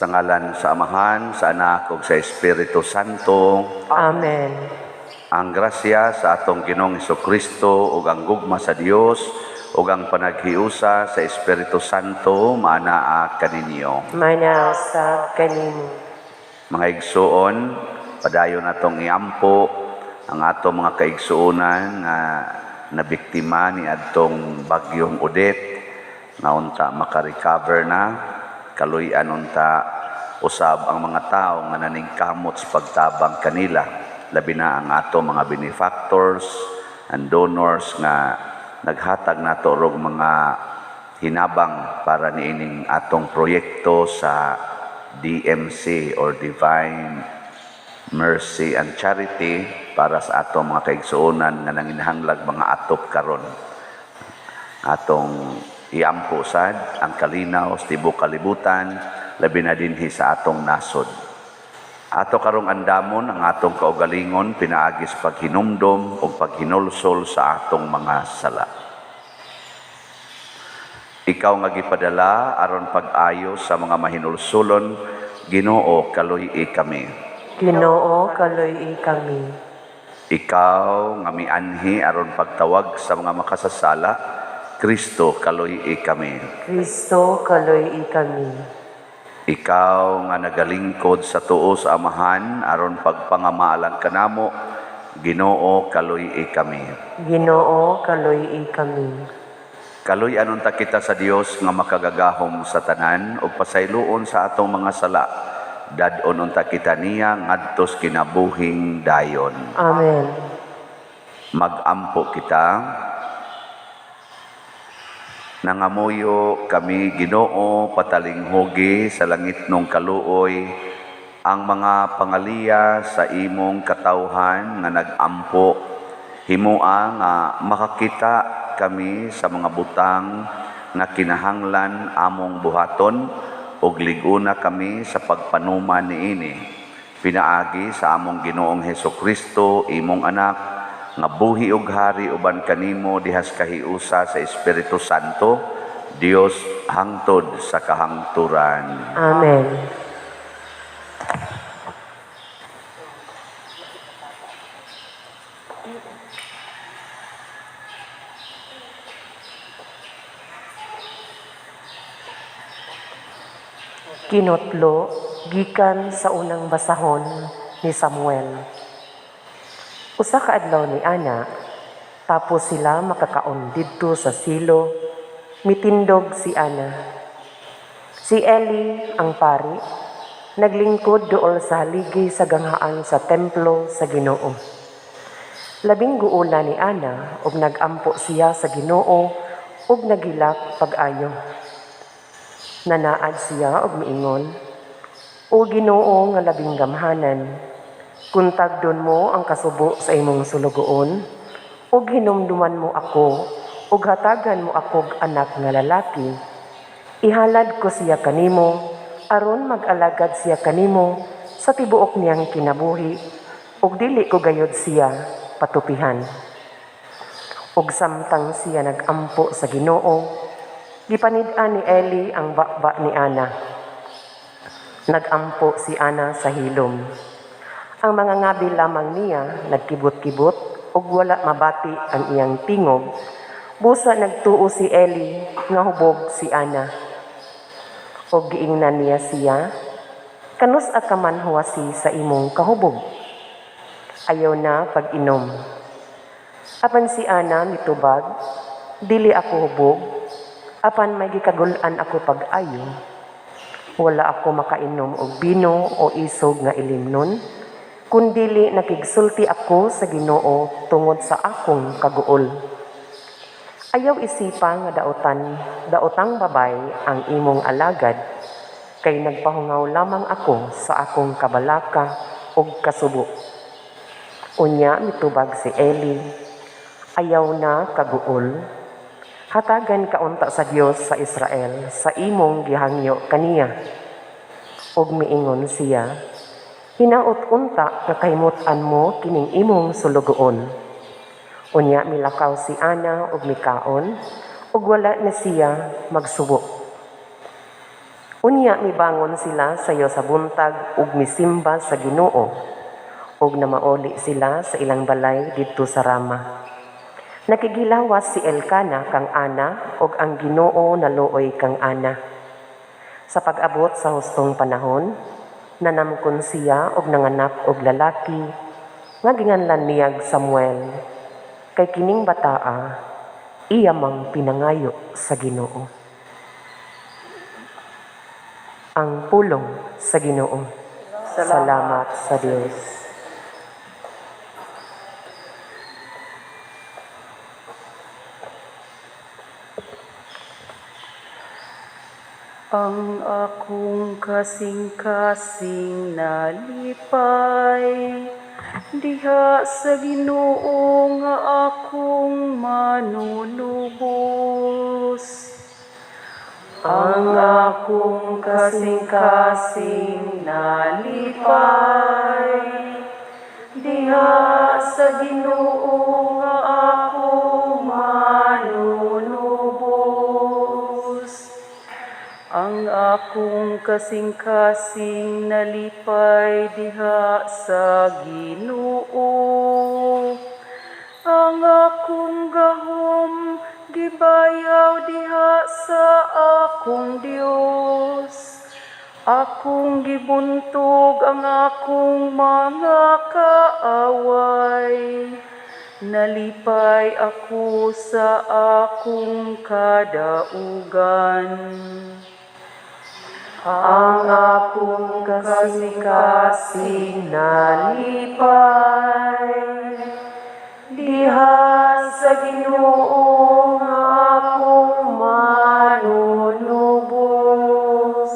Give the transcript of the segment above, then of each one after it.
Sa ngalan sa Amahan, sa Anak ug sa Espiritu Santo. Amen. Ang grasya sa atong Ginoong Kristo ug ang gugma sa Dios ug ang panaghiusa sa Espiritu Santo maanaa kaninyo. Maanaa usab kanimo. Mga igsuon, padayon natong iampo ang atong mga kaigsuonan nga nabiktima ni adtong bagyong Odette nga unta maka-recover na, kaluy-an unta usab ang mga tawo nga naningkamot sa pagtabang kanila, labi na ang ato mga benefactors and donors nga naghatag nato rog mga hinabang para niining atong proyekto sa DMC or Divine Mercy and Charity para sa atong mga kaigsuonan nga nanginahanglag mga atop karon. Atong iampo sad ang kalinaw sa tibuok kalibutan, labi na dinhi sa atong nasod. Ato karong andamon ang atong kaugalingon pinaagi sa paghinumdom ug paghinulsol sa atong mga sala. Ikaw nga gipadala aron pag-ayo sa mga mahinulsulon, Ginoo, kaluy-i kami. Ginoo, kaluy-i kami. Ikaw nga mianhi aron pagtawag sa mga makasasala, Kristo, kaluy-i kami. Kristo, kaluy-i kami. Ikaw nga nagalingkod sa tuo sa Amahan aron pagpangamaalang kanamo, Ginoo, kaluy-i kami. Ginoo, kaluy-i kami. Kaluy-an unta kita sa Dios nga makagagahom sa tanan ug pasayloon sa atong mga sala. Dad-on unta kita niya ngadtos kinabuhing dayon. Amen. Magampo kita. Nangamuyo kami, Ginoo, patalinghugi sa langitnong kaluoy ang mga pangaliya sa imong katawhan nga nagampo. Himoa nga makakita kami sa mga butang nga kinahanglan among buhaton ug lig-una kami sa pagpanuman niini. Pinaagi sa among Ginoong Hesukristo, imong anak, nga buhi ug hari uban kanimo dihas kahiusa sa Espiritu Santo, Dios hangtod sa kahangturan. Amen. Kinotlo gikan sa unang basahon ni Samuel. Usa ka adlaw ni ana, tapos sila makakaon didto sa Silo, mitindog si Ana. Si Eli, ang pari, naglingkod duol sa haligi sa ganghaan sa templo sa Ginoo. Labing guola ni Ana ug nagampo siya sa Ginoo ug nagilak pag-ayo. Nanaad siya og miingon, "O Ginoo nga labing gamhanan, kun tagdon mo ang kasubo sa imong sulugoon, ug hinumduman mo ako, ug hatagan mo akog anak nga lalaki, ihalad ko siya kanimo, aron mag-alagad siya kanimo sa tibuok niyang kinabuhi, ug dili ko gayod siya patupihan." Ug samtang siya nagampo sa Ginoo, gipanid-an ni Eli ang baba ni Ana. Nagampo si Ana sa hilom. Ang mga ngabi lamang niya nagkibot-kibot ug wala mabati ang iyang tingog. Busa nagtuo si Eli nga hubog si Ana. Ug giingnan niya siya, "Kanus-a ka man huwasi sa imong kahubog? Ayaw na pag-inom." Apan si Ana mitubag, "Dili ako hubog, apan may gikagul-an ako pag-ayo. Wala ako makainom og bino o isog nga ilimnon, kun dili nakigsulti ako sa Ginoo tungod sa akong kaguol. Ayaw isipa nga daotang babay ang imong alagad, kay nagpahungaw lamang ako sa akong kabalaka ug kasubo." Unya mitubag si Eli, "Ayaw na kaguol. Hatagan ka unta sa Dios sa Israel sa imong gihangyo kaniya." Ug miingon siya, "Hinaot unta nga kahimut-an mo kining imong sulugoon." Unya milakaw si Ana ug mikaon, ug wala na siya magsubo. Unya mibangon sila sayo sa buntag ug misimba sa Ginoo, ug namauli sila sa ilang balay didto sa Rama. Nakighilawas si Elkana kang Ana ug ang Ginoo naluoy kang Ana. Sa pag-abot sa hustong panahon, nanamkon siya og nanganak og lalaki nga ginganlan niyag Samuel. Kay kining bataa iya mang pinangayo sa Ginoo. Ang pulong sa Ginoo. Salamat sa Dios. Ang akong kasing-kasing nalipay diha sa Ginoo nga akong manunubos. Ang akong kasing-kasing nalipay diha sa Ginoo nga akong manunubos. Ang akong kasing-kasing nalipay diha sa Ginoo. Ang akong gahom gibayaw diha sa akong Dios. Akong gibuntog ang akong mga kaaway. Nalipay ako sa akong kadaugan. Ang akong kasing-kasing nalipay diha sa Ginoo nga akong manunubos.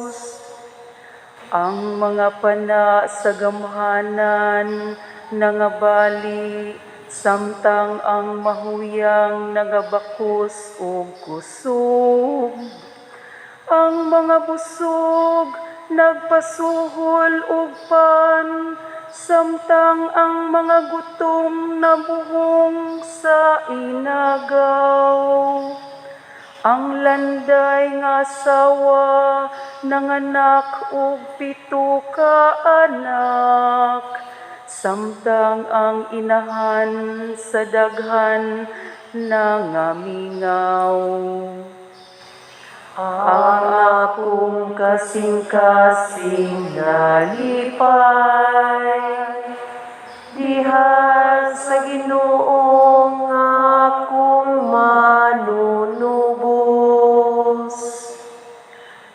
Ang mga pana sa gamhanan nangabali, samtang ang mahuyang nagabakos og kusog. Ang mga busog nagpasuhol og pan, samtang ang mga gutom nabuhong sa inagaw. Ang landay nga asawa nanganak og 7 ka anak, samtang ang inahan sa daghan nangamingaw. Ang akong kasing-kasing nalipay diha sa Ginoo nga akong manunubos.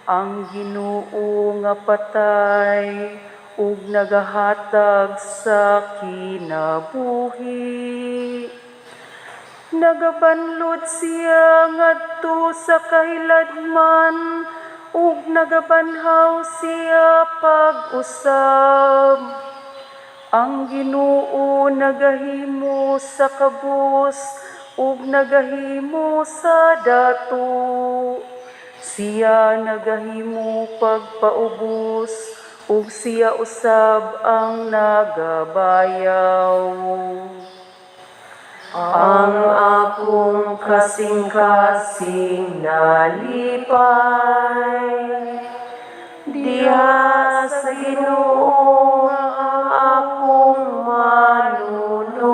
Ang Ginoo nga patay ug nagahatag sa kinabuhi. Nagabanlod siya ngadto sa kahiladman ug nagabanhaw siya pag-usab. Ang Ginoo nagahimo sa kabus ug nagahimo sa dato. Siya nagahimo pagpaubos ug siya usab ang nagabayaw. Ang akong kasing-kasing nalipay diha sa Ginoo nga akong manunubos.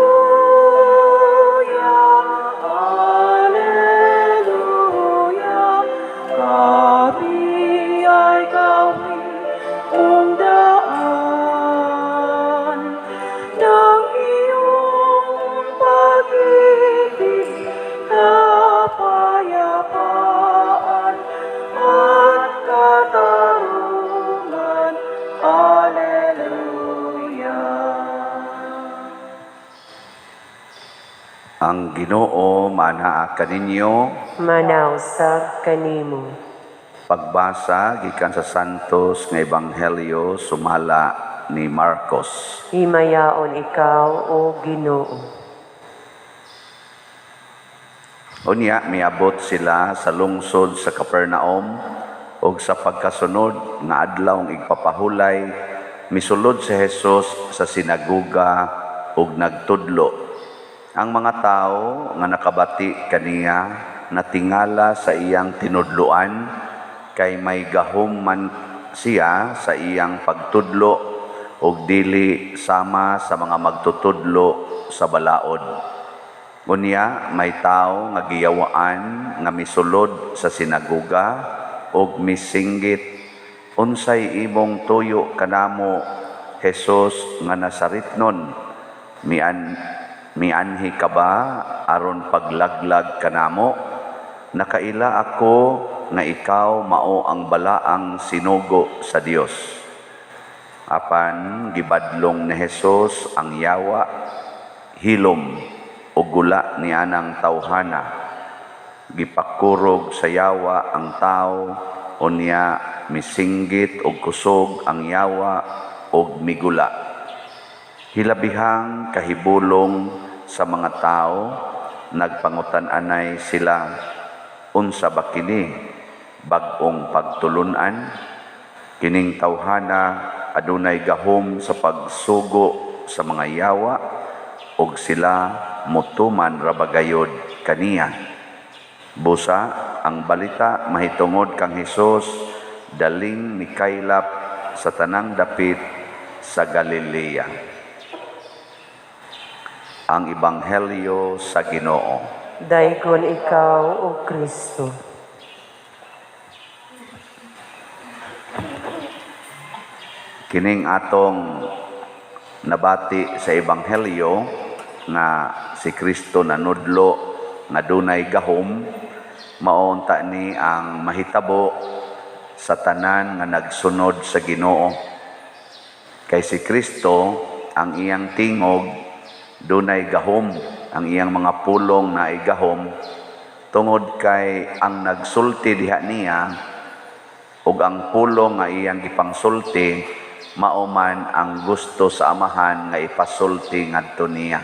Alleluia, Alleluia, kami ay gawing daan ng iyong pag-ibig, kapayapaan at katarungan. Alleluia. Ang Ginoo manaa kaninyo. Manausab kanimo. Pagbasa gikan sa Santos nga Ebanghelyo sumala ni Marcos. Himayaon ikaw, o Ginoo. Unya miabot sila sa lungsod sa Capernaum, ug sa pagkasunod nga adlaw igpapahulay misulod si Jesus sa sinagoga ug nagtudlo. Ang mga tao nga nakabati kaniya natingala sa iyang tinudloan, kay may gahom man siya sa iyang pagtudlo ug dili sama sa mga magtutudlo sa balaod. Unya may tao nga giyawaan nga misulod sa sinagoga ug misinggit, "Unsay imong tuyo kanamo, Jesus nga Nazaretnon? Mianhi ka ba aron paglaglag kanamo? Nakaila ako nga ikaw mao ang balaang sinugo sa Dios." Apan gibadlong ni Jesus ang yawa, "Hilom ug gula ni anang tawhana." Gipakurog sa yawa ang tao, unya misinggit og kusog ang yawa ug migula. Hilabihang kahibulong sa mga tao, nagpangutan-anay sila, "Unsa ba kini? Bag-ong pagtulun-an? Kining tawhana adunay gahom sa pagsugo sa mga yawa ug sila mutuman ra ba gayod kaniya?" Busa ang balita mahitungod kang Hesus daling mikaylap sa tanang dapit sa Galilea. Ang Ebanghelyo sa Ginoo. Daykon ikaw, O Kristo. Kining atong nabati sa Ebanghelyo nga si Kristo nanudlo nga dunay gahom, maunta ni ang mahitabo sa tanan nga nagsunod sa Ginoo. Kay si Kristo, ang iyang tingog dunay gahom, ang iyang mga pulong na gahom, tungod kay ang nagsulti diha niya ug ang pulong nga iyang gipangsulti mao man ang gusto sa Amahan nga ipasulti ngadto niya.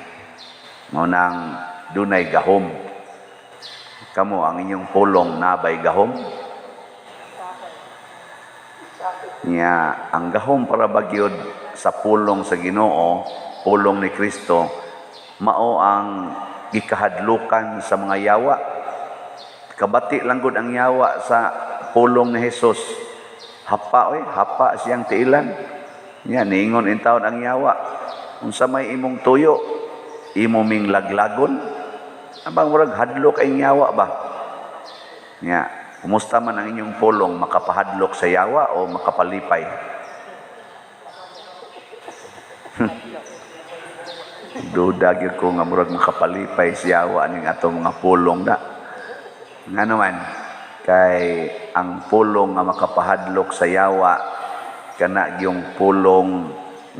Mao nang dunay gahom. Kamo, ang inyong pulong nabay gahom? Nya, ang gahom para bagyod sa pulong sa Ginoo, pulong ni Kristo, mao ang gikahadlukan sa mga yawa. Kabati lang gud ang yawa sa pulong ni Jesus. Hapa oy, hapa siyang tiilan. Nya niingon intawon ang yawa, "Unsa may imong tuyo? Imo ming laglagon?" Abang murag hadlok ang yawa ba? Nya, kumusta man ang inyong pulong, makapahadlok sa yawa o makapalipay? Duda gyud ko nga murag makapalipay sa yawa ning atong mga pulong na. Ngano man, kay ang pulong nga makapahadlok sa yawa kana gyung pulong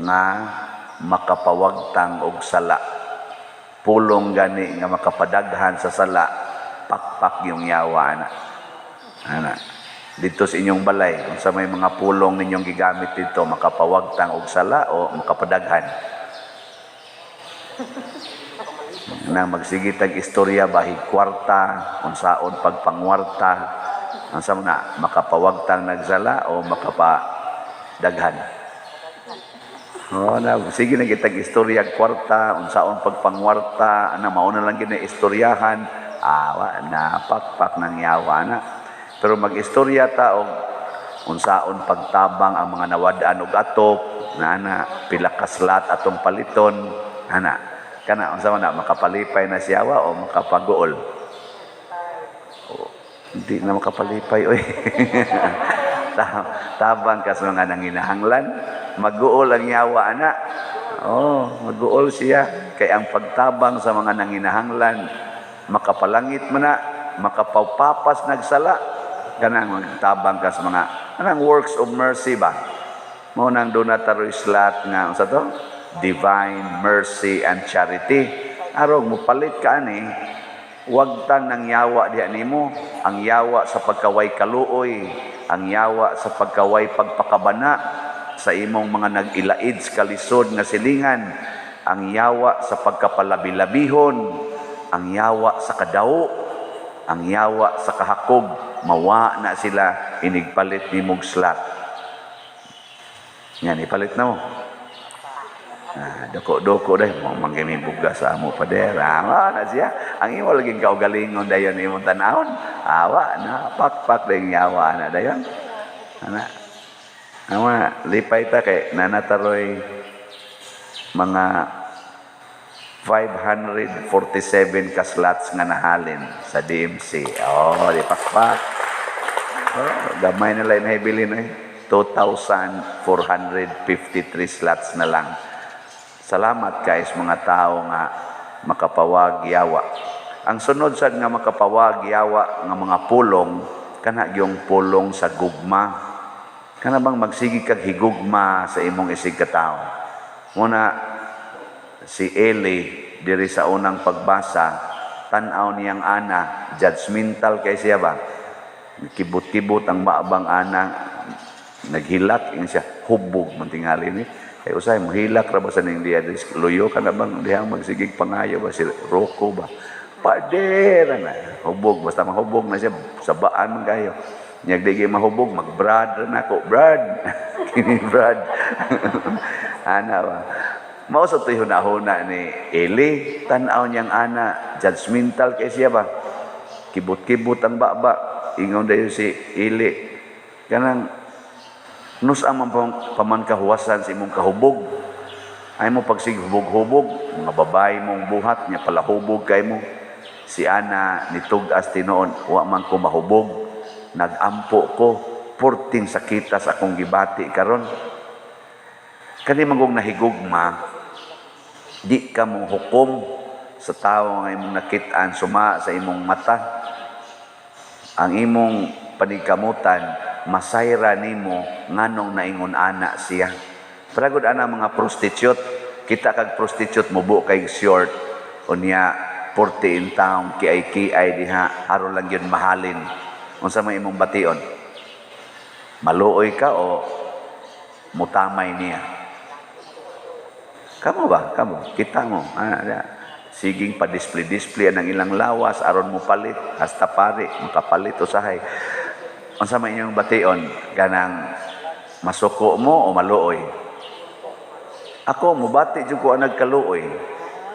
nga makapawagtang og sala. Pulong gani nga makapadaghan sa sala, pakpak yung yawa ana. Ana. Dito sa inyong balay, kung sa may mga pulong ninyong gigamit dito, makapawagtang og sala o makapadaghan? Nang magsige tag istorya bahig kwarta, unsaon pagpangwarta, unsa man na, makapawagtang nagsala o makapadaghan? Oh, na sige na kitag istorya kwarta, unsaon pagpangwarta, ana mao na lang gid na istoryahan, awa na pakpak nang yawa na. Pero mag-istorya ta og unsaon pagtabang ang mga nawad-an og atop, na ana pila ka slat atong paliton, ana. Kana unsa man na, makapalipay na siyawa o makapaguol? O, hindi na makapalipay oy. Tabang ka sa mga nanginahanglan, maguol ang yawa ana. Oh, maguol siya kay ang pagtabang sa mga nanginahanglan makapalangit man na, makapapapas nagsala. Kanang magtabang ka sa mga anang works of mercy ba? Mao nang doon taroy slat nga unsa to? Divine mercy and charity. Arog mopalit ka ani, wagtang nang yawa diha nimo, ang yawa sa pagkaway kaluoy, ang yawa sa pagkaway pagpakabana sa imong mga nag-ilaid sa kalisod nga silingan, ang yawa sa pagkapalabi-labihon, ang yawa sa kadawo, ang yawa sa kahakog, mawa na sila inigpalit nimog slat. Yan, ipalit na mo. Ah, doko-doko dahil mo manggami bugas sa amo pader. Ah, na siya. Ang imo laging kaugalingon dayon imong tanawon. Awa na pakpak dahil yawa na dayon. Ana. Ama, lipay ta kay nanataroy mga 547 ka slots nga nahalin sa DMC. Oh, di pakpak. Oh, gamay na lang nahibilin eh. 2,453 slots na lang. Salamat kay sa mga tao nga makapawag yawa. Ang sunod sad nga makapawag yawa nga mga pulong, kana gyung pulong sa gugma. Kana bang magsige kag higugma sa imong isig katao. Muna si Eli diri sa unang pagbasa, tan-aw niyang ana, judgmental kay siya ba? Kibot-kibot ang maabang ana, naghilak ingon siya, hubog man tingali ni. Kay usahay mohilak ra ba sa ning diya luyo ka na bang dihang magsigig pangayo ba si Rocco ba? Pader na hubog, basta mahubog na siya, sabaan man kayo. Nyag di mahubog, mag-brad na ako, Brad. Kini Brad. Ana ba? Mao sa to'y hunahuna ni Eli, tan-aw niyang ana, judgmental kay siya ba? Kibot-kibot ang baba, ingon dayon si Eli. Kanang nus ang paman kahuwasan sa imong kahubog. Ay mo pagsig hubog-hubog, mga babae mong buhat niya palahubog kay mo. Si Ana nitug-as tinuon, wa man ko mahubog. Nagampo ko, purting sakita sa akong gibati karon. Kani manggong nahigugma, di ka mo hukom sa tao nga imong nakit-an suma sa imong mata. Ang imong panigkamutan, masayra nimo nganong naingon ana siya. Paragod ana mga prostitute, kita kag prostitute mubo kay short, unya 40 in town, kiay-kiay diha, aron lang yun mahalin. Unsa may imong bation? Maluoy ka o mutamay niya? Kamo ba? Kamo? Kita mo. Ah, da. Siging pa-display-display ang ilang lawas, aron mo palit, hasta pare, makapalit usahay. Unsa may inyong bation? Ganang masuko mo o maluoy? Ako, mubati jud ko ang nagkaluoy.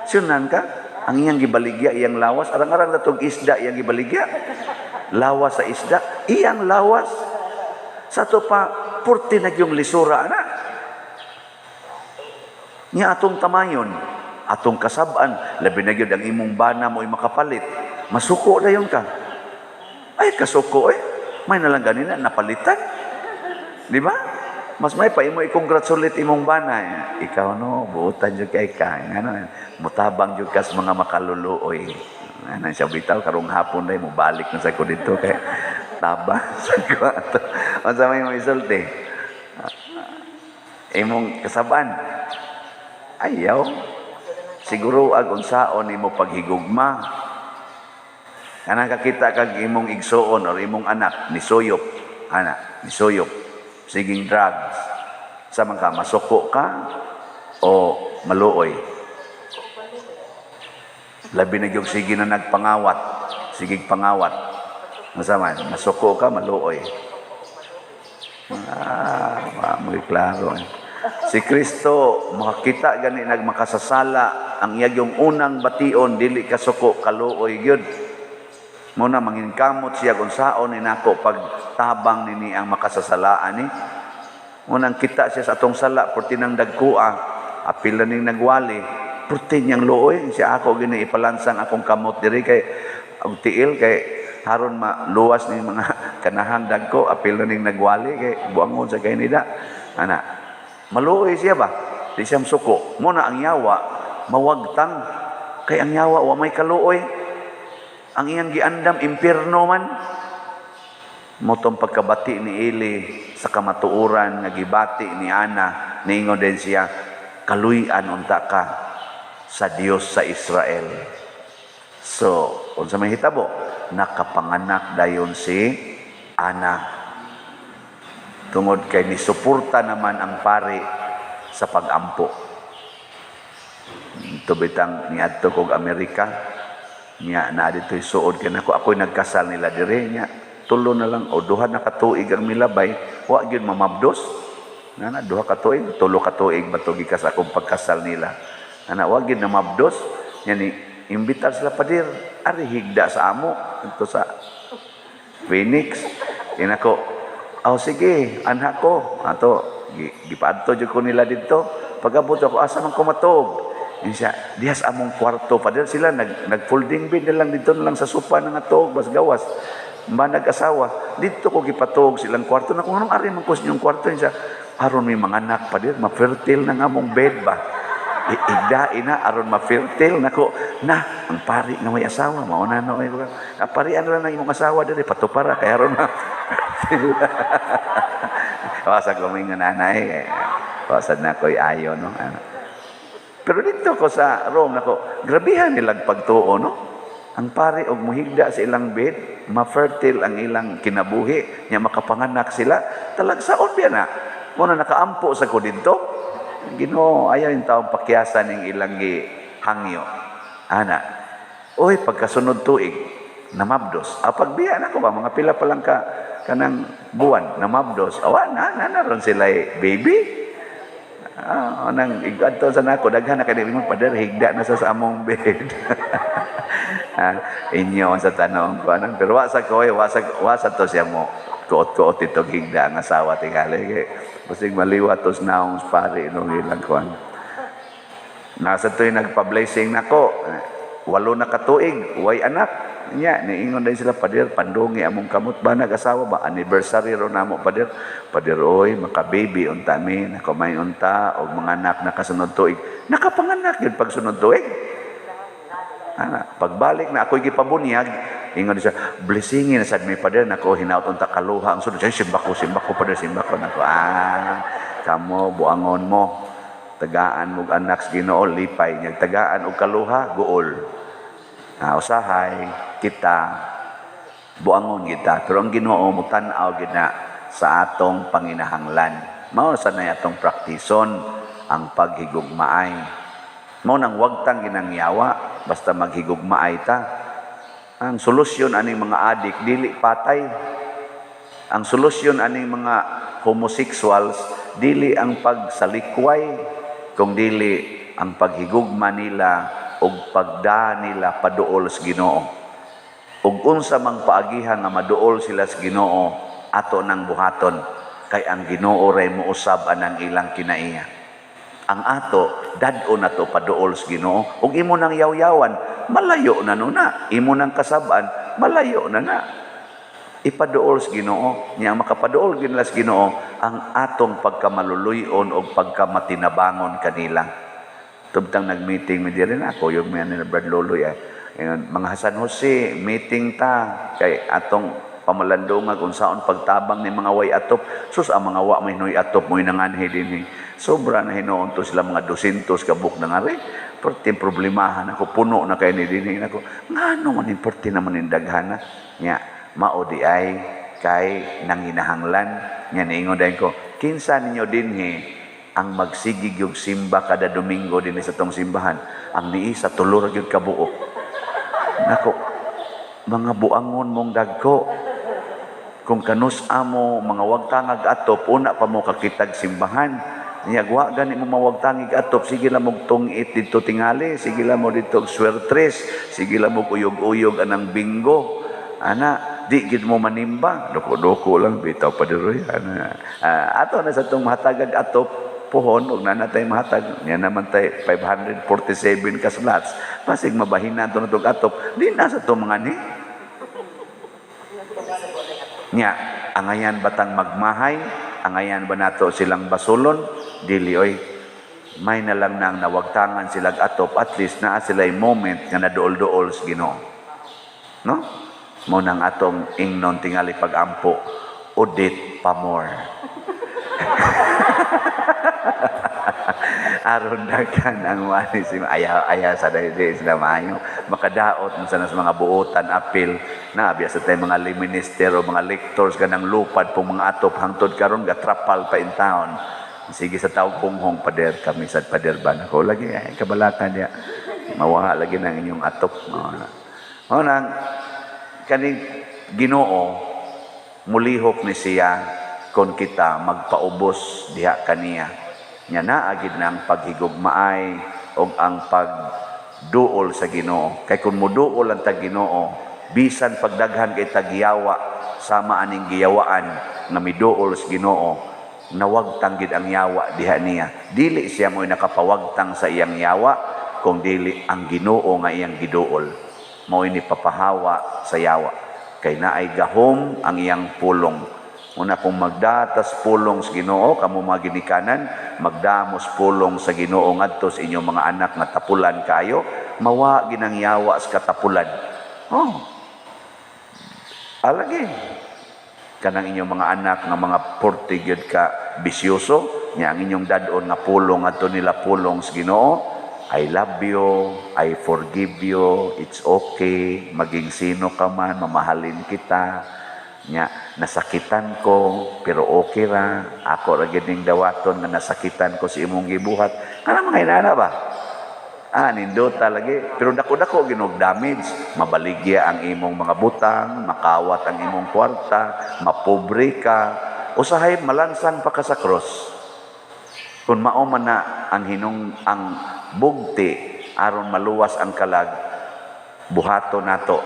Sunan ka? Ang iyang gibaligya, iyang lawas. Arang-arang natong isda, iyang gibaligya. Lawas sa isda, iyang lawas. Sa to pa, purti na yung lisura, ana. Nya atong tamayon, atong kasab-an, labi na gyud ang imong bana mo'y makapalit. Masuko na yun ka. Ay, kasuko eh. May nalang ganina, napalitan. Di ba? Mas may pa imo i-congratulate imong bana. Ikaw no, buutan jud kay ka. Ano, mutabang jud kas mga makaluluoy. Ano siya bitaw karong hapon day mo balik na sa ko dito kay taba sa ko ato. Unsa may mo isulti? Imong kasab-an. Ayaw. Siguro ag unsaon nimo paghigugma. Kanang kakita kag imong igsuon or imong anak nisuyop, ana, nisuyop, siging drugs. Sa man ka masuko ka o maluoy? Labi na gyud sige na nagpangawat, sigig pangawat. Unsa man, masuko ka, maluoy? Ah, wa klaro eh. Si Kristo makakita gani nagmakasasala, ang iya yung unang bation dili kasuko, kaluoy gyud. Muna mangin kamot siya kung saon ni nako pagtabang nini ang makasasalaan ni. Unang kita siya sa atong sala, purti nang dagkua, apil na ning nagwali, purti niyang luoy, siya ako gini ipalansang akong kamot diri kay ang tiil kay haron maluwas ni mga kanahang dagko, apil na ning nagwali kay buangon sa kay nida. Ana, maluoy siya ba? Di siya suko. Muna ang yawa, mawagtang kay ang yawa wa may kaluoy. Ang iyang giandam, impierno man. Motong pagkabati ni Eli sa kamatuoran nga gibati ni Ana, niingon din siya, kaluy-an unta ka sa Dios sa Israel. So, unsa may hitabo? Nakapanganak dayon si Ana. Tungod kay nisuporta naman ang pari sa pagampo. Tubitang niadto kog Amerika, niya na dito'y suod kay nako, ako'y nagkasal nila dire niya tulo na lang o duha na ka tuig ang milabay, wa gyud mamabdos. Nga na 2 ka tuig, 3 ka tuig ba to gikas akong pagkasal nila. Ana, wa gid namabdos. Nya ni imbitar sila, "Pader, ari higda sa amo ito sa Phoenix." Inako, "Oh, sige, anha ko." Ato, gipaadto jud ko nila didto. Pag-abot ako, "Asa man ko matug?" Yun siya, "Diha sa among kwarto, pader." Sila, nag-folding bed na lang dito na lang sa sopa na nga tuog, bas gawas. Ba nag-asawa, dito ko gipatuog silang kwarto. Na kung anong ari man ko sa inyong kwarto, yun siya, "Aron may mga anak, pader, ma-fertile na nga among bed ba. Igdain na, aron ma-fertile." Nako, na, ang pari nga may asawa, mauna na, oy, parian lang ng imong asawa diri, patupara, kaya aron ma Wasa ko may nga nanay, wasa na ko'y ayo, no? Ano. Pero dito ko sa Rome, nako, grabihan nilang pagtuo, no? Ang pare og muhigda sa ilang bed, ma-fertile ang ilang kinabuhi, nya makapanganak sila, talagsaon biya na. Muna nakaampo sa ko didto. Ginoo, ayaw yung taong pakyasan ning ilang gi hangyo. Ana, oy, pagkasunod tuig, namabdos. Ah, pagbiya na ko ba, mga pila pa lang ka kanang buwan, namabdos. Awa na, na naron sila eh, baby. Ah, nang igadto sa nako daghan na kay mo, "Pader, higda na sa among bed." Ah, inyo sa tanong ko anang, pero wa sa ko eh, wa sa to siya mo kuot-kuot ito higda ang asawa tingali kay basig maliwat tos naong pare nung ilang kuan. Nasa to'y nagpa-blessing nako, 8 na katuig, way anak. Nya, niingon din sila, "Pader, pandungi among kamot ba nag-asawa ba? Anniversary ro namo, pader. Pader, oy, maka-baby unta mi, nako may unta, og mga anak na kasunod tuig." Nakapanganak yun pagsunod tuig. Ana, pagbalik na ako'y gipabunyag, ingon siya, "Blessingin na sad mi, pader, nako hinaut unta kaluha ang sunod." Simba ko, pader, simba ko." Nako, ah, kamo buangon mo. Tagaan mo anak sa Ginoo, lipay niya. Tagaan og kaluha, guol. Ah, usahay kita buangon kita, pero ang Ginoo mo tan-aw gid na sa atong panginahanglan. Mao sa nay atong praktison ang paghigugmaay. Mao nang wagtang ginangyawa, basta maghigugmaay ta. Ang solusyon aning mga adik dili patay. Ang solusyon aning mga homosexuals dili ang pagsalikway, kung dili ang paghigugma nila ug pagda nila paduol sa Ginoo. Ug unsa mang paagihan nga maduol sila sa Ginoo, ato nang buhaton kay ang Ginoo ray mousab anang ilang kinaiya. Ang ato, dad-on nato paduol sa Ginoo ug imo nang yaw-yawan, malayo na no na. Imo nang kasab-an, malayo na na. Ipaduol sa Ginoo. Nya makapaduol gid nila sa Ginoo ang atong pagkamaluluy-on og pagkamatinabangon kanila. Tubtang nag-meeting mi diri na ako yung mga nila Brad Loloy ay ingon, "Mga San Jose, meeting ta kay atong pamalandungag unsaon pagtabang ni mga way atop." Sus, ang mga wa may noy atop mo'y nanganhi dinhi. Sobra na hinuon to sila, mga 200 ka buok na ngari. Perti problemahan ako, puno na kay ni dinhi nako. Ngano man ni perti naman ning daghana? Nya mao di ay kay nanginahanglan. Nya niingon dayon ko, "Kinsa ninyo dinhi ang magsigig yung simba kada Domingo dinhi sa tong simbahan?" Ang niisa, 3 ra gyud ka buok. Nako, mga buangon mong dagko. Kung kanus amo mga wagtangag atop, una pa mo kakitag simbahan. Nya wa gani mo mawagtangig atop, sige lang mong tungit dito tingali, sige lang mo dito og swertres, sige lang mo uyog-uyog anang bingo. Ana, di gid mo manimba, doko-doko lang bitaw pa diroy. Ana, ato na sa tong mahatagag atop puhon og na natay mahatag nya naman tay 547 ka slots, basig mabahina to na tong atop di na sa tong mga ni. Nya, angayan batang magmahay? Angayan ba nato silang basulon? Dili oy. May na lang nang nawagtangan silang atop, at least naa sila moment nga naduol-duol sa Ginoo. No? Mo nang atong ingnon tingali pag-ampo, Odette pa more. Aron daghan ang wani si ayaw ayaw sa dili sila maayo makadaot mo sa mga buotan apil na biya sa tay mga lay minister o mga lectors kanang lupad pong mga atop hangtod karon gatrapal pa in town. Sige sa tawag punghong, "Pader, kami sad, pader ba?" Nako, lagi ay kabalakan niya mawaha lagi ng inyong atop. Mao nang kaning Ginoo mulihok ni siya. Kon kita magpaubos diha kaniya. Nya naa gid na ang paghigugmaay og ang pagduol sa Ginoo. Kay kung muduol ang tag Ginoo, bisan pagdaghan kay tagyawa sama aning giyawaan nga miduol sa Ginoo, nawagtang gid ang yawa diha niya. Dili siya mo'y nakapawagtang sa iyang yawa, kung dili ang Ginoo nga iyang giduol. Mao'y ni papahawa sa yawa. Kay naay gahom ang iyang pulong. Una kung magdatas pulong sa Ginoo, kamo mga ginikanan, magdamos pulong sa Ginoo ngadto sa inyong mga anak nga tapulan kayo, mawa ginang yawa sa katapulan. Oh. Alagi. Kanang inyong mga anak nga mga porte gyud ka bisyoso, nya ang inyong dad-on nga pulong ngadto nila pulong sa Ginoo, "I love you, I forgive you, it's okay, maging sino ka man, mamahalin kita. Nya, nasakitan ko, pero okay ra, ako ra gyud ning dawaton nga nasakitan ko sa imong gibuhat." Kana mga inana ba? Ah, nindota lagi. Pero dako-dako ginog damage. Mabaligya ang imong mga butang, makawat ang imong kwarta, mapobre ka, usahay malansang pa ka sa cross. Kung mao man na ang hinung ang bugti aron maluwas ang kalag, buhato nato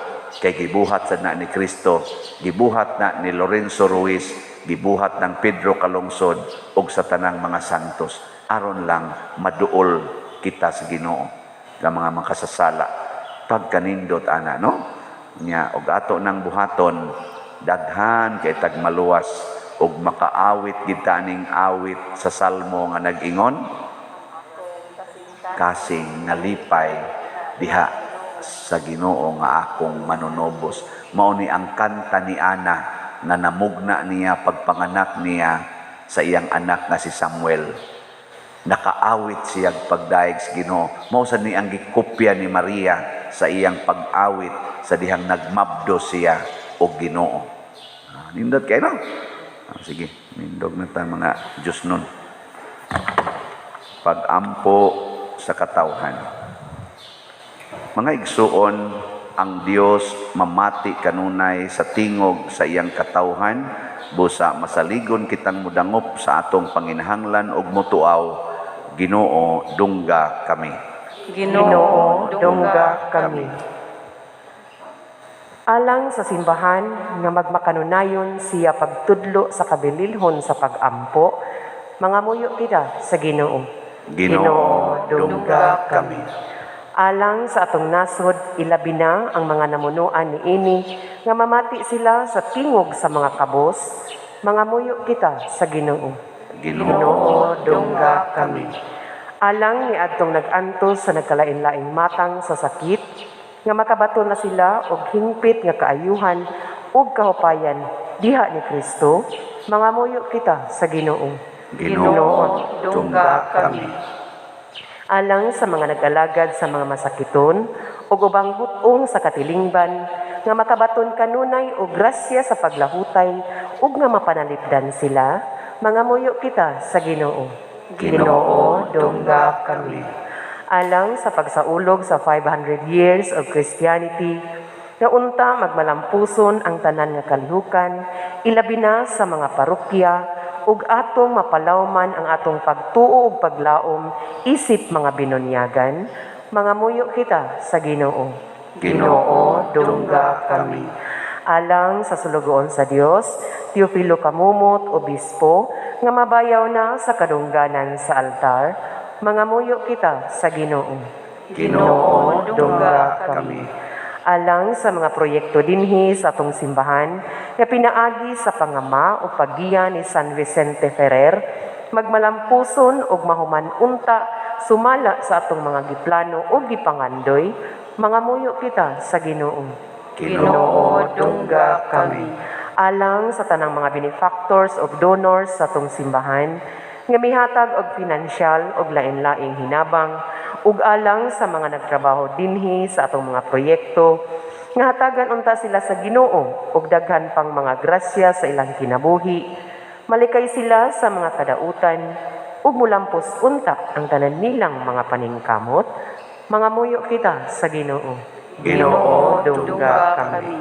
kay gibuhat sa na ni Kristo, gibuhat na ni Lorenzo Ruiz, gibuhat ng Pedro Calungsod ug sa tanang mga santos aron lang maduol kita sa Ginoo nga mga makasasala. Pagkanindot ana, no? Nya og ato nang buhaton, daghan kay tag maluwas ug makaawit gid ta ning awit sa Salmo nga nag-ingon, "Kasing nalipay diha sa Ginoo nga akong manunobos." Mao ni ang kanta ni Ana nga namugna niya pagpanganak niya sa iyang anak nga si Samuel. Nakaawit siya pagdayeg sa Ginoo. Mao sad ni ang gikopya ni Maria sa iyang pag-awit sa dihang nagmabdo siya og Ginoo. Ah, nindot kay, no? Ah, sige, nindog na ta mga Diyos nun. Pag-ampo sa katawhan. Mga igsuon, ang Dios mamati kanunay sa tingog sa iyang katawhan, busa masaligon kitang mudangop sa atong panginahanglan og mutuaw, "Ginoo, dungga kami." Ginoo, dungga kami. Alang sa simbahan nga magmakanunayon siya pagtudlo sa kabililhon sa pag-ampo, mangamuyo kita sa Ginoo. Ginoo, dungga kami. Alang sa atong nasod, ilabi na ang mga namunuan niini, nga mamati sila sa tingog sa mga kabos, mangamuyo kita sa Ginoo. Ginoo, dungga kami. Alang ni adtong nag-antos sa nagkalain-laing matang sa sakit, nga makabaton na sila og hingpit nga kaayuhan ug kahupayan diha ni Kristo, mangamuyo kita sa Ginoo. Ginoo, dungga kami. Alang sa mga nag-alagad sa mga masakiton ug ubang hut-ong sa katilingban, nga makabaton kanunay og grasya sa paglahutay ug nga mapanalipdan sila, mangamuyo kita sa Ginoo. Ginoo, dungga kami. Alang sa pagsaulog sa 500 years of Christianity, nga unta magmalampuson ang tanan nga kalihukan, ilabi na sa mga parokya, ug atong mapalawman ang atong pagtuo ug paglaom isip mga binunyagan, mangamuyo kita sa Ginoo. Ginoo, dungga kami. Alang sa sulugoon sa Dios, Teofilo Camomot, Obispo, nga mabayaw na sa kadungganan sa altar, mangamuyo kita sa Ginoo. Ginoo, dungga kami. Alang sa mga proyekto dinhi sa atong simbahan nga pinaagi sa pangama o paggiya ni San Vicente Ferrer, magmalampuson ug mahuman unta sumala sa atong mga giplano ug gipangandoy, mangamuyo kita sa Ginoo. Ginoo, dungga kami. Alang sa tanang mga benefactors ug donors sa atong simbahan nga mihatag og pinansyal ug lain-laing hinabang, ug alang sa mga nagtrabaho dinhi sa atong mga proyekto, nga hatagan unta sila sa Ginoo og daghan pang mga grasya sa ilang kinabuhi, malikay sila sa mga kadautan ug mulampos unta ang tanan nilang mga paningkamot, mangamuyo kita sa Ginoo. Ginoo, dungga kami.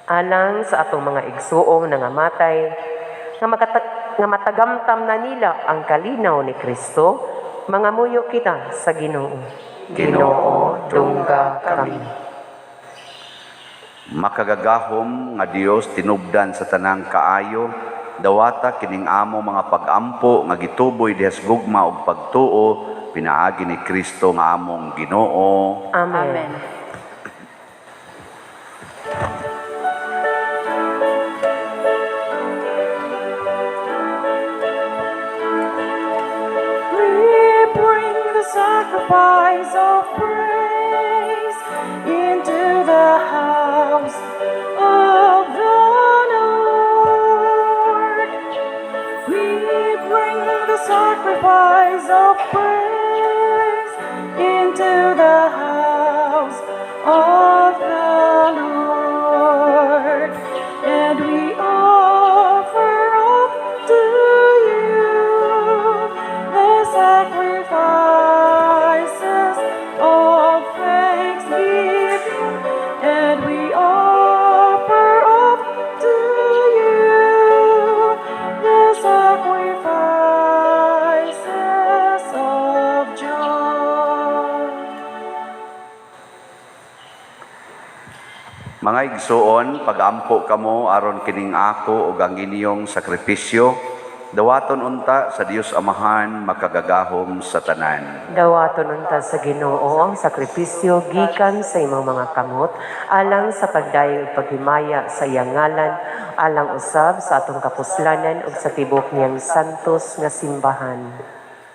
Alang sa atong mga igsuong nangamatay, nga matagamtam na nila ang kalinaw ni Kristo, mangamuyo kita sa Ginoo. Ginoo, dungga kami. Makagagahom nga Dios, tinubdan sa tanang kaayo, dawata kining amo mga pagampo nga gituboy diha sa gugma ug pagtuo pinaagi ni Kristo nga among Ginoo. Amen. Amen. We bring the sacrifice of praise into the house of the Lord. We bring the sacrifice of praise into the house of the Lord. And we offer up to you the sacrifices of thanksgiving, and we offer up to you the sacrifices of joy. Mga igsuon, pagampo kamo aron kining ako ug ang inyong sakripisyo, dawaton unta sa Dios Amahan makagagahom sa tanan. Dawaton unta sa Ginoo ang sakripisyo gikan sa imong mga kamot alang sa pagdayo ug paghimaya sa iyang ngalan, alang usab sa atong kapuslanan ug sa tibuok niyang santos nga simbahan.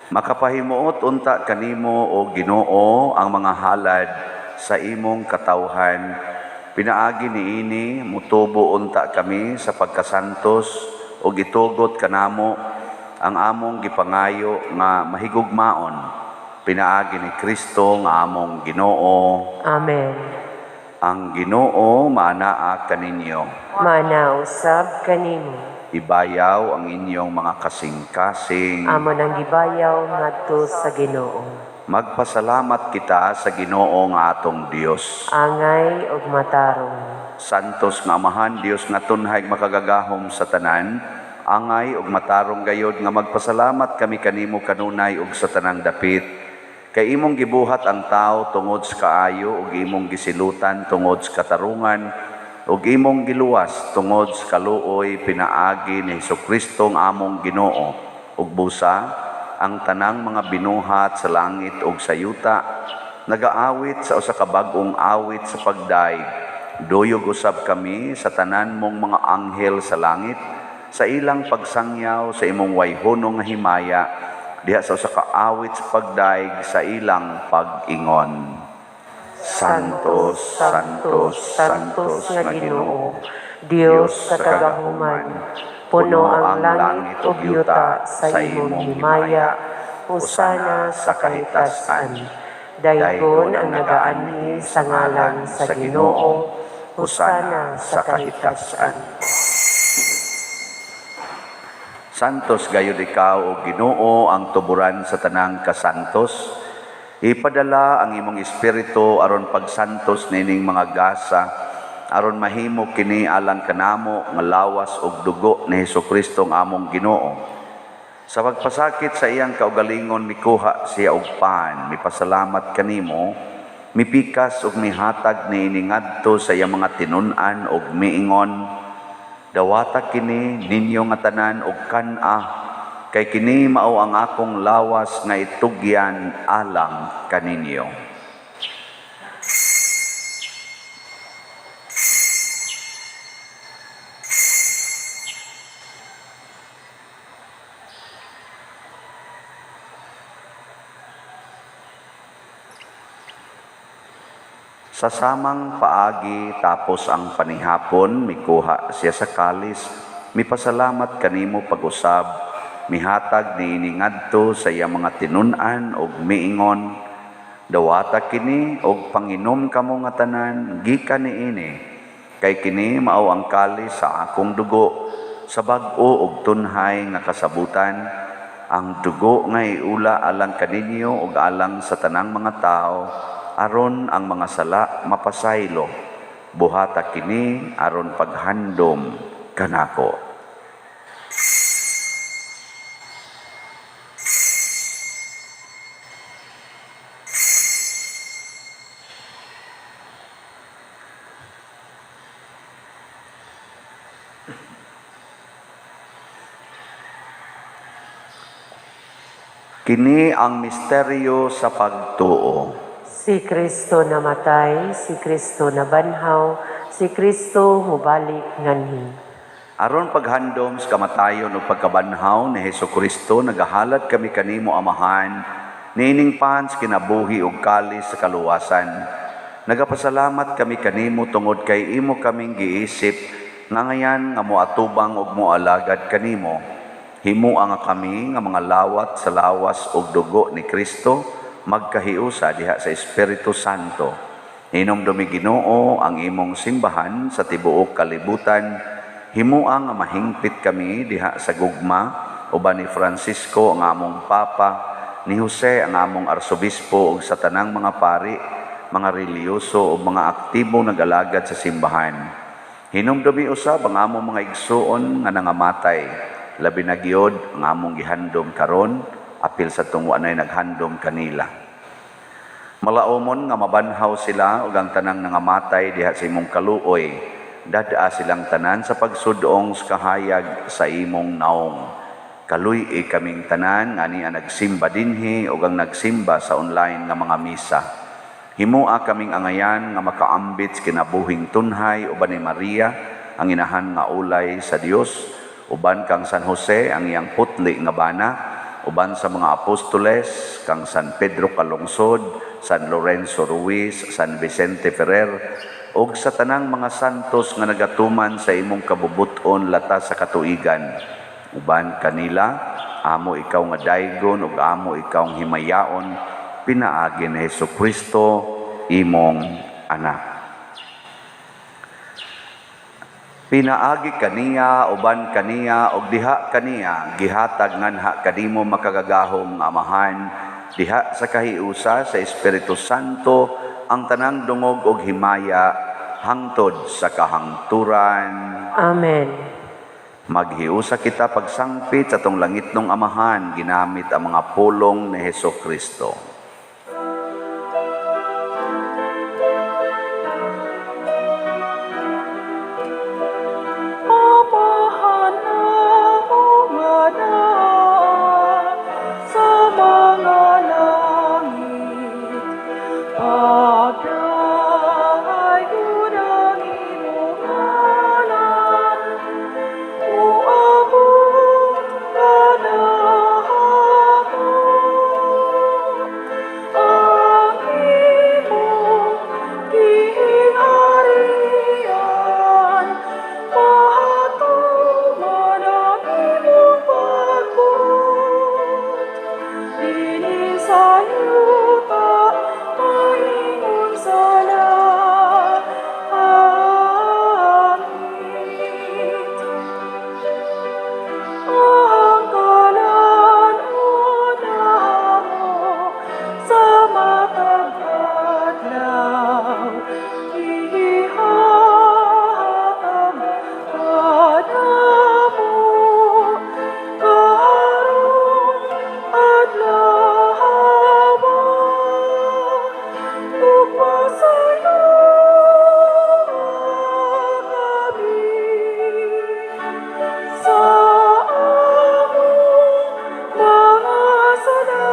Makapahimuot unta kanimo, o Ginoo, ang mga halad sa imong katawhan. Pinaagi niini mutubo unta kami sa pagkasantos ug itugot kanamo ang among gipangayo nga mahigugmaon. Pinaagi ni Kristo nga among Ginoo. Amen. Ang Ginoo maanaa kaninyo. Maanaa usab kanimo. Ibayaw ang inyong mga kasing-kasing. Amo nang gibayaw ngadto sa Ginoo. Magpasalamat kita sa Ginoo nga atong Dios. Angay ug matarong. Santos nga Amahan, Dios nga tunhay makagagahom sa tanan, angay ug matarong gayod nga magpasalamat kami kanimo kanunay ug sa tanang dapit. Kay imong gibuhat ang tao tungod sa kaayo ug imong gisilutan tungod sa katarungan ug imong giluwas tungod sa kaluoy pinaagi ni Hesukristo nga among Ginoo. Ug busa ang tanang mga binuhat sa langit ug sa yuta nagaawit sa usa ka bag-ong awit sa pagdayeg. Duyog usab kami sa tanan mong mga anghel sa langit sa ilang pagsangyaw sa imong wayhono nga himaya diha sa usa ka awit sa pagdayeg sa ilang pag-ingon. Santos, Santos, Santos nga Ginoo, Dios sa kagahuman, puno ang langit ug yuta sa imong himaya, hosana sa kahitasan. Daygon ang nagaanhi sa ngalan sa Ginoo, hosana sa kahitasan. Santos gayud ikaw, o Ginoo, ang tuburan sa tanang kasantos. Ipadala ang imong espiritu aron pagsantos nining mga gasa, aron mahimo kini alang kanamo nga lawas ug dugo ni Hesukristo nga among Ginoo. Sa pagpasakit sa iyang kaugalingon mikuha siya og pan, mipasalamat kanimo, mipikas ug mihatag niini ngadto sa iyang mga tinun-an ug miingon, dawata kini ninyo nga tanan og kan-a, kay kini mao ang akong lawas nga itugyan alang kaninyo. Sa samang paagi tapos ang panihapon, mikuha siya sa kalis, mipasalamat kanimo pag-usab, mihatag niini ngadto sa iyang mga tinun-an og miingon, dawata kini og panginom kamo nga tanan gikan niini, kay kini mao ang kalis sa akong dugo, sa bag-o og tunhay nga kasabutan, ang dugo nga iula alang kaninyo ug alang sa tanang mga tao, aron ang mga sala mapasaylo. Buhata kini aron paghandom kanako. Kini ang misteryo sa pagtuo. Si Kristo namatay, si Kristo nabanhaw, si Kristo mubalik nganhi. Aron paghandom sa kamatayon ug pagkabanhaw ni Hesus Kristo, nagahalad kami kanimo, Amahan, niining pan sa kinabuhi ug kalis sa kaluwasan. Nagapasalamat kami kanimo tungod kay imo kaming giisip nga ngayan nga moatubang ug moalagad kanimo. Himoa nga kami nga mga lawat sa lawas ug dugo ni Kristo magkahiusa diha sa Espiritu Santo. Hinumdumi, Ginoo, ang imong simbahan sa tibuok kalibutan. Himoa nga mahingpit kami diha sa gugma uban ni Francisco ang among Papa, ni Jose ang among Arsobispo ug sa tanang mga pari, mga relihiyoso ug mga aktibo nag-alagad sa simbahan. Hinumdumi usab ang among mga igsuon nga nangamatay, labi na gyud ang among gihandom karon, apil sa tong wanay naghandom kanila. Malaumon nga mabanhaw sila ug ang tanang nangamatay diha sa imong kaluoy. Dad-a silang tanan sa pagsudong sa kahayag sa imong naong. Kaluy-i kaming tanan nga ania nagsimba dinhi ug ang nagsimba sa online nga mga misa. Himoa kaming angayan nga makaambit sa kinabuhing tunhay uban ni Maria, ang inahan nga ulay sa Dios, uban kang San Jose ang iyang putli nga bana, uban sa mga apostoles, kang San Pedro Calungsod, San Lorenzo Ruiz, San Vicente Ferrer, ug sa tanang mga santos nga nagatuman sa imong kabubuton latas sa katuigan. Uban kanila, amo ikaw nga daygon ug amo ikaw nga himayaon, pinaagi ni Hesus Kristo, imong anak. Pinaagi kaniya, uban kaniya, ug diha kaniya, gihatag nganha kanimo makagagahom nga Amahan, diha sa kahiusa sa Espiritu Santo, ang tanang dungog ug himaya, hangtod sa kahangturan. Amen. Maghiusa kita pagsangpit sa atong langitnong Amahan, ginamit ang mga pulong ni Hesus Kristo. Amahan namo nga naa sa mga langit, Pagdaygon ang imong ngalan, Moabot kanamo, Ang imong gingharian, Mahatuman ang imong pagbuot, Dinhi sa yuta, maingon sa langit. Ang kalan-on namo sa matag adlaw, Ihatag kanamo karong adlaw, Ug pasayloa kami sa among mga sala,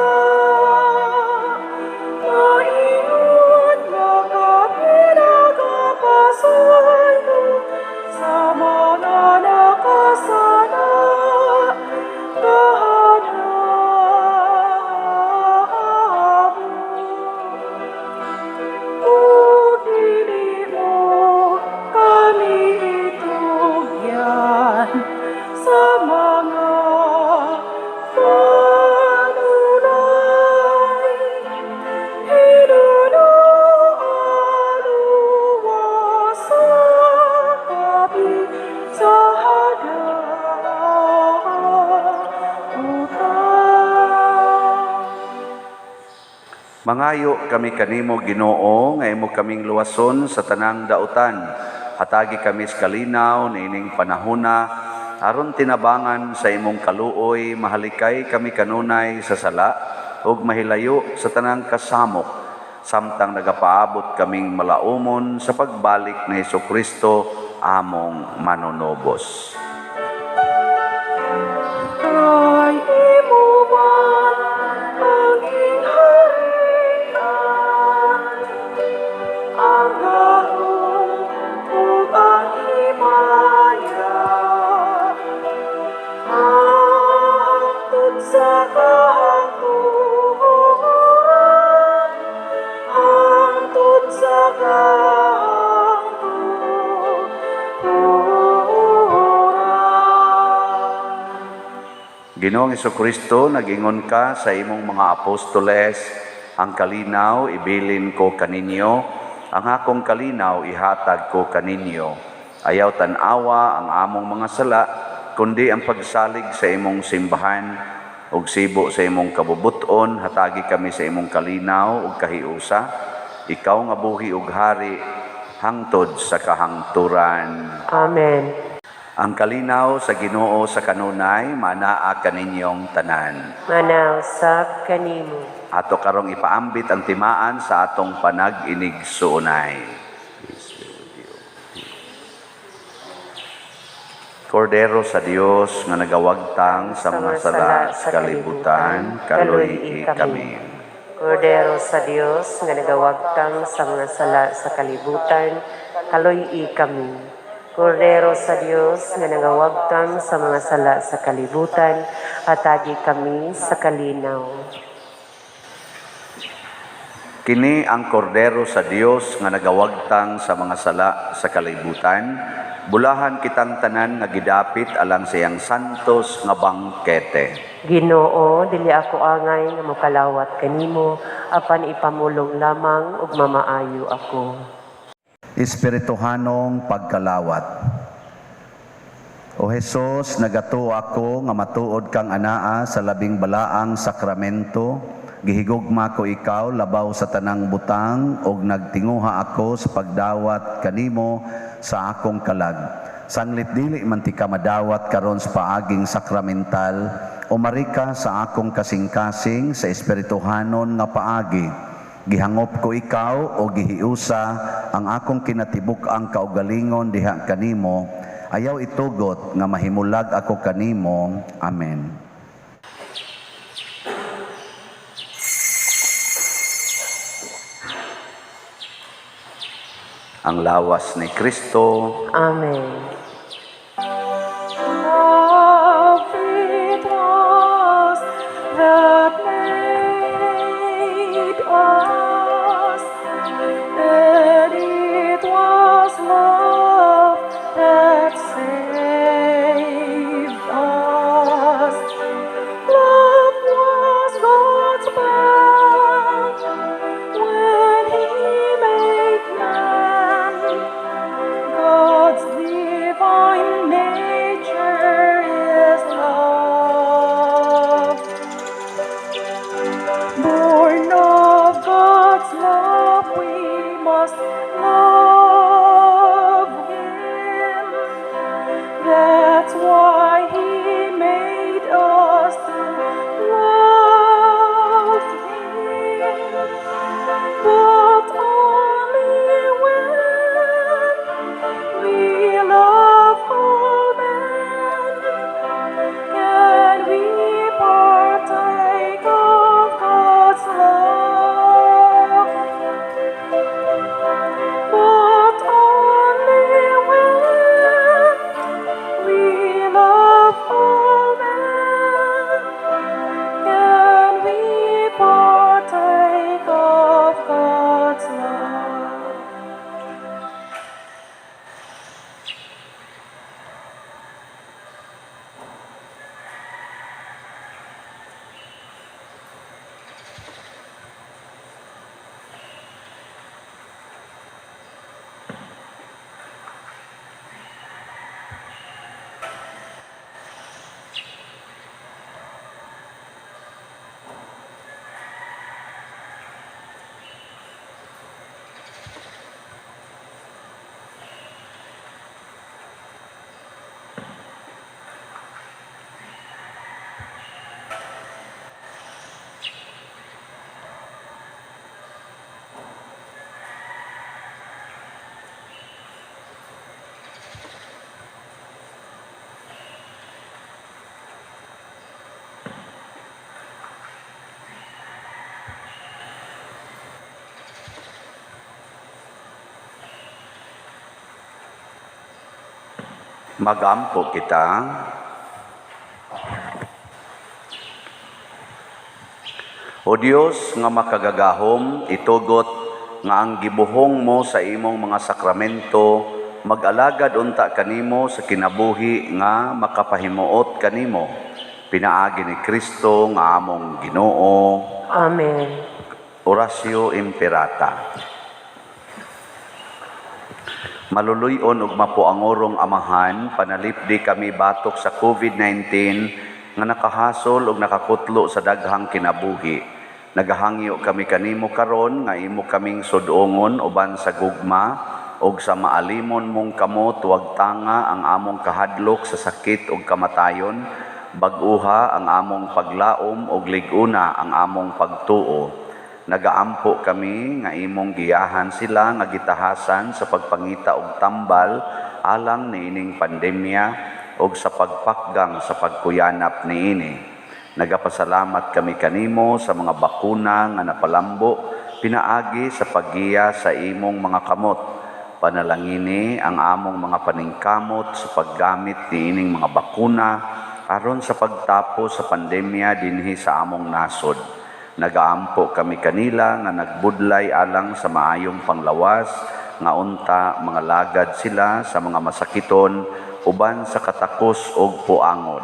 Maingon nga kami nagapasaylo sa mga nakasala kanamo. Ug dili mo kami itugyan sa mga panulay, Hinuluan luwasa kami sa kadautan. Mangayo kami kanimo, Ginoo, nga imo kaming luwason sa tanang dautan. Hatagi kami sa kalinaw niining panahona, aron tinabangan sa imong kaluoy, mahalikay kami kanunay sa sala ug mahilayo sa tanang kasamok, samtang nagapaabot kaming malaumon sa pagbalik ni Hesus Kristo among manunubos. Kay imo man Ginoong Kristo, nagingon ka sa imong mga apostoles, ang kalinaw ibilin ko kaninyo, ang akong kalinaw ihatag ko kaninyo. Ayaw tan-awa ang among mga sala, kundi ang pagsalig sa imong simbahan ug sibo sa imong kabubuton, hatagi kami sa imong kalinaw ug kahiusa. Ikaw nga buhi ug hari hangtod sa kahangturan. Amen. Ang kalinaw sa Ginoo sa kanunay manaa kaninyong tanan. Manaa usab kanimo. Ato karong ipaambit ang timaan sa atong panag-inigsuonay. Peace be with you. Kordero sa Dios nga nagawagtang sa mga sala sa kalibutan, kaloy kami. Kordero sa Dios nga nagawagtang sa mga sala sa kalibutan, kaloy kami. Kordero sa Dios nga nagawagtang sa mga sala sa kalibutan, hatagi kami sa kalinaw. Kini ang kordero sa Dios nga nagawagtang sa mga sala sa kalibutan, bulahan kitang tanan nga gidapit alang sa iyang santos nga bangkete. Ginoo, dili ako angay nga mokalawat kanimo, apan ipamulong lamang ug mamaayo ako. Espirituhanong pagkalawat. O Hesus, nagatuo ako nga matuod kang anaa sa labing balaang sakramento. Gihigugma ko ikaw labaw sa tanang butang ug nagtinguha ako sa pagdawat kanimo sa akong kalag. Sanglit dili man tika madawat karon sa paaging sakramental, umari ka sa akong kasing-kasing sa espirituhanon nga paagi. Gihangop ko ikaw o gihiusa ang akong kinatibuk-ang kaugalingon diha kanimo. Ayaw itugot nga mahimulag ako kanimo. Amen. Ang lawas ni Kristo. Amen. Love it was that made us, and it was love that saved us. Love was God's plan when He made man. God's divine nature is love. Born of God's love, we must love Him. That's why He made us to love Him. But only when we love all men can we partake of God's love. But only when we love all men can we partake of God's love. Magampo kita. O Dios nga makagagahom, itugot nga ang gibuhong mo sa imong mga sakramento mag-alagad unta kanimo sa kinabuhi nga makapahimuot kanimo Pinaagi ni Kristo nga among Ginoo. Amen. Oratio Imperata. Maluluy-on ug mapuangorong Amahan, panalipdi kami batok sa COVID-19 nga nakahasol ug nakakutlo sa daghang kinabuhi. Nagahangyo kami kanimo karon nga imo kaming sudongon uban sa gugma ug sa maalimon mong kamot, wagtanga ang among kahadlok sa sakit ug kamatayon, bag-uha ang among paglaom ug lig-una ang among pagtuo. Nagaampo kami nga imong giyahan sila nga gitahasan sa pagpangita og tambal alang niining pandemya ug sa pagpakgang sa pagkuyanap niini. Nagapasalamat kami kanimo sa mga bakuna nga napalambo pinaagi sa paggiya sa imong mga kamot. Panalangini ang among mga paningkamot sa paggamit niining mga bakuna aron sa pagtapos sa pandemya dinhi sa among nasod. Nagaampo kami kanila nga nagbudlay alang sa maayong panglawas, nga unta mga lagad sila sa mga masakiton uban sa katakos og puangod.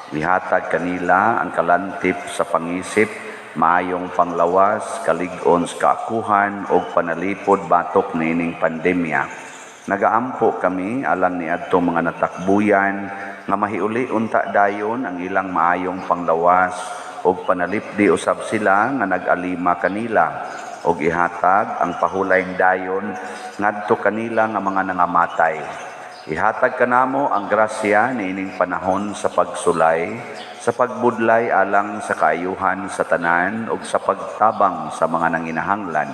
Ihatag kanila ang kalantip sa pangisip, maayong panglawas, kalig-on sa kaakuhan og panalipod batok niining pandemya. Nagaampo kami alang niadtong mga natakbuyan nga mahiuli unta dayon ang ilang maayong panglawas og panalipdi usab sila nga nag-alima kanila og ihatag ang pahulayn dayon ngadto kanila nga mga nangamatay. Ihatag kanamo ang grasya niining panahon sa pagsulay, sa pagbudlay alang sa kaayuhan sa tanan ug sa pagtabang sa mga nanginahanglan.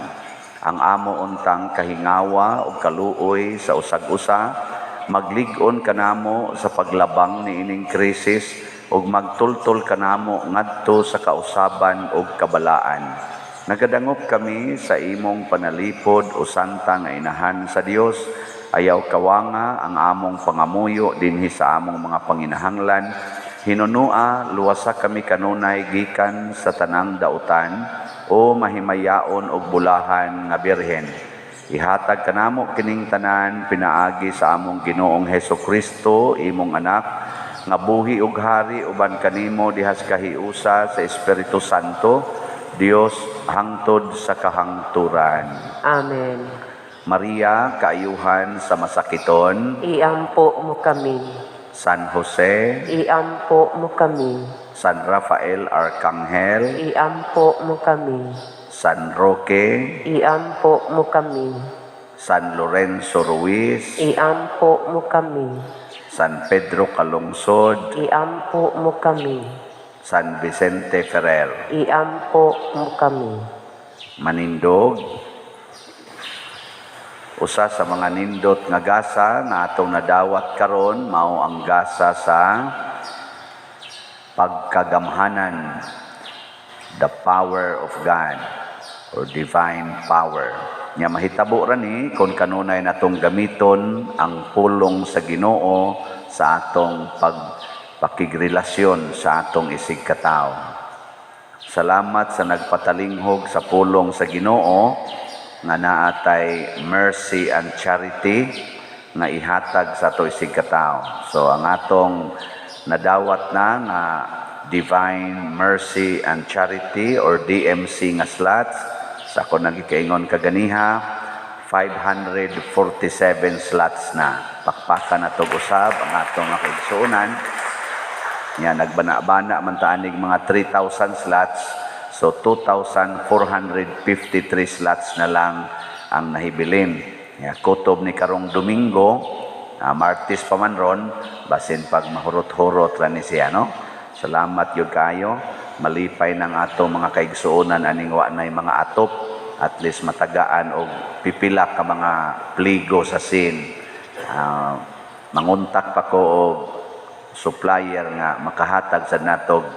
Ang amo untang kahingawa ug kaluoy sa usag-usa, maglig-on kanamo sa paglabang niining krisis ug magtultol kanamo ngadto sa kausaban ug kabalaan. Nagadangop kami sa imong panalipod, o Santa nga Inahan sa Dios. Ayaw kawanga ang among pangamuyo dinhi sa among mga panginahanglan. Hinunua, luwasa kami kanunay gikan sa tanang dautan, o mahimayaon og bulahan nga Birhen. Ihatag kanamo kining tanan pinaagi sa among Ginoong Heso Kristo, imong anak, nga buhi ug hari uban kanimo dihas kahiusa sa Espiritu Santo, Dios, hangtod sa kahangturan. Amen. Maria, kaayuhan sa masakiton, Iampo mo kami. San Jose, Iampo mo kami. San Rafael Arcangel, Iampo mo kami. San Roque, Iampo mo kami. San Lorenzo Ruiz, Iampo mo kami. San Pedro Calungsod, Iampo mo kami. San Vicente Ferrer. Iampo mo kami. Manindog. Usa sa mga nindot nga gasa nga atong nadawat karon mao ang gasa sa pagkagamhanan, the power of God or divine power. Nya mahitabo ra ni kung kanunay natong gamiton ang pulong sa Ginoo sa atong pagpakigrelasyon sa atong isig katawo. Salamat sa nagpatalinghog sa pulong sa Ginoo nga naatay mercy and charity nga ihatag sa ato isig katawo. So ang atong nadawat na nga Divine Mercy and Charity or DMC nga slots, sa ako nagikaingon kaganiha, 547 slots na. Pakpakan na tog usab ang atong kaigsuonan. Nya nagbana-bana man ta anig mga 3,000 slots, so 2,453 slots na lang ang nahibilin. Nya kutob ni karong Domingo, Martes pa man ron, basin pag mahurot-hurot ra ni siya, no? Salamat gyud kayo. Malipay ng ato mga kaigsuonan aning wa nay mga atop, at least matagaan og pipila ka mga pligo sa sin. Manguntak pa ko og supplier nga makahatag sa natog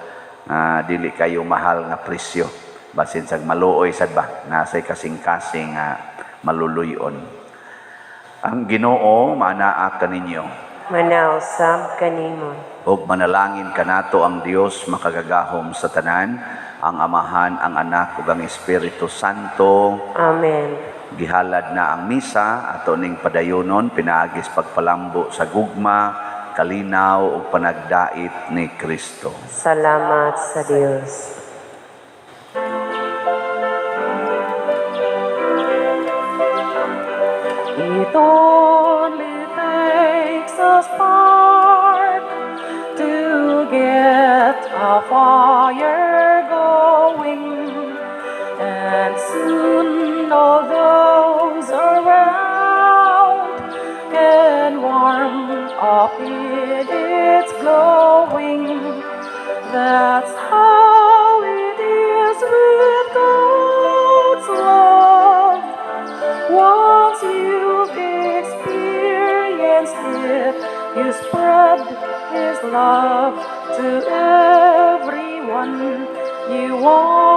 dili kayo mahal nga presyo. Basin sag maluoy sad ba, nasay kasing-kasing nga maluluyon. Ang Ginoo manaa kaninyo. Manausab kanimo. Og manalangin kanato ang Dios makagagahom sa tanan, ang Amahan, ang Anak ug ang Espiritu Santo. Amen. Gihalad na ang misa ato ning padayonon pinaagis pagpalambo sa gugma, kalinaw ug panagdait ni Kristo. Salamat sa Dios. It only takes a spark to get a fire going, and soon all those around can warm up in its glowing. That's how it is with God's love. Once you've experienced it, you spread His love to everyone. You want